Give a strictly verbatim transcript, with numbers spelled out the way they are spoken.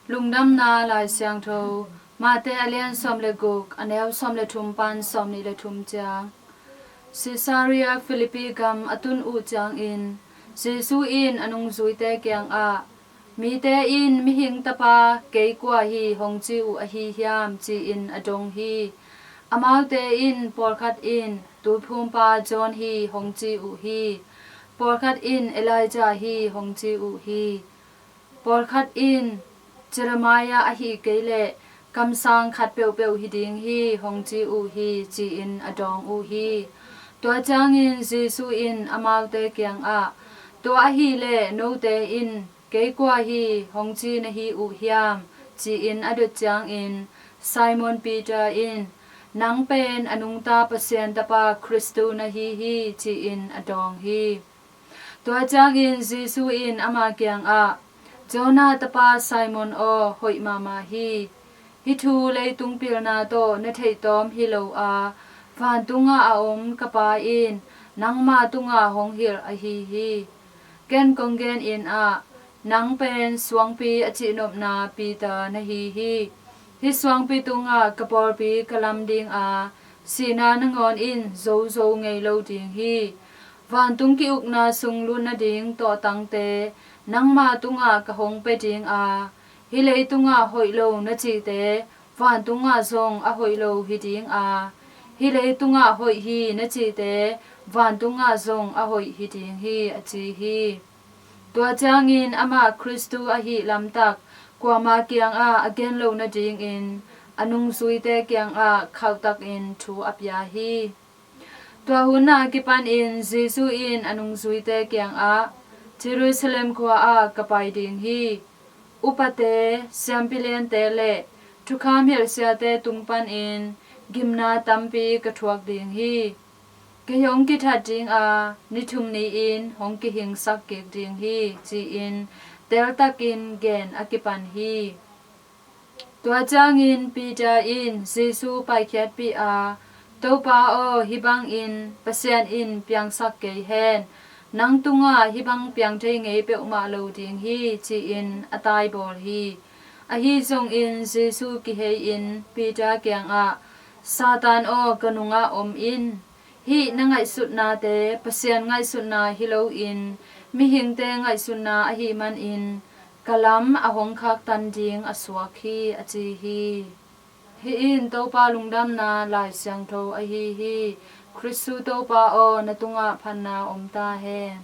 Lungdamna Lai Siangtho, Mate a lian sawm le guk, a neu sawm le thum pan sawm nih le thum ciang. Caesarea Philippi gam a tun uh ciangin Jesu in a nungzuite kiangah, "Mite in Mihing Tapa kei kua hi hong ci uh ahi hiam?" ci-in a dong hi. Amaute in, "Pawlkhat in Tuiphumpa John hi hong ci uh hi, pawlkhat in Elijah hi hong ci uh hi, pawlkhat in Jeremiah ahih kei leh kamsang khat peuhpeuh hi ding hi hong ci uh hi," ci-in a dawng uh hi. Tua ciangin Jesu in amaute kiangah, "Tua ahih leh note in kei kua hi hong ci na hi uh hiam?" ci-in a dot ciangin Simon Peter in, "Nang pen a nungta Pasian Tapa Khristu na hi hi," ci-in a dawng hi. Tua ciangin Jesu in ama kiangah, "Jonah tapa Simon aw, hoih mahmah hi. Hih thu leitung pilna tawh na theihtawm hi lo a, vantungah a om ka Pa in nangma tungah hong hilh ahi hi. Ken kong genin ah, nang pen suangpi a cihnopna Peter na hi hi. Hih suangpi tungah ka pawlpi ka lam ding a, sihna nangawn in zozo ngei lo ding hi. Vantung ki-ukna sung lut nading tawhtangte nangma tungah ka hong pia ding a, hih leitungah hoih lo na cihte vantungah zong a hoih lo hi ding a, hih leitungah hoih hi na cihte vantungah zong a hoih hi ding hi," a ci hi. Tua ciangin amah Khristu ahih lamtak kuama kiangah a gen loh nadingin a nungzuite kiangah khauhtakin thu a pia hi. Tua hun a kipanin Jesu in a nungzuite kiangah, "Jerusalem khua ah ka pai ding hi. Upate, siampi liante le thukham hilhsiate tung panin gimna tampi ka thuak ding hi. Kei hong kithat ding a, ni thum ni-in hong kihingsak kik ding hi," ci-in teltakin gen a kipan hi. Tua ciangin Peter in Jesu paikhiatpih a, "Topa aw, hih bangin Pasian in piangsak kei hen. Nang tungah hih bang piang thei ngei peuhmah lo ding hi," ci-in a taibawl hi. Ahi zongin Jesu kihei-in Peter kiangah, "Satan aw, ka nungah om in. Hih na ngaihsutnate Pasian ngaihsutna hi loin mihingte ngaihsutna ahih manin ka lam a hong khaktan ding a suak hi," a ci hi. Hih in Topa Lungdamna Lai Siangtho ahi hi. Khristu Topa aw, na tungah phatna om ta hen.